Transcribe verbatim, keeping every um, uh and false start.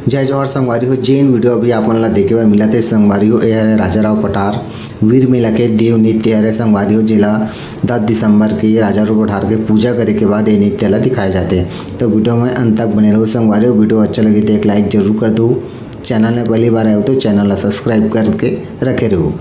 जय जोहार संगवारी हो, जेन वीडियो अभी आप मन ला देखे बर मिलत हे संगवारी हो, ये हरे राजा राव पठार वीर मेला के देव नृत्य हरे संगवारी हो, जेला दस दिसंबर के राजा राव पठार के पूजा करे के बाद ये नृत्य ला दिखाए जाते। तो वीडियो में अंत तक बने रहो संगवारी हो। वीडियो अच्छा लगे तो एक लाइक जरूर कर दो। चैनल में पहली बार आए हो तो चैनल ला सब्सक्राइब करके रखे रहो।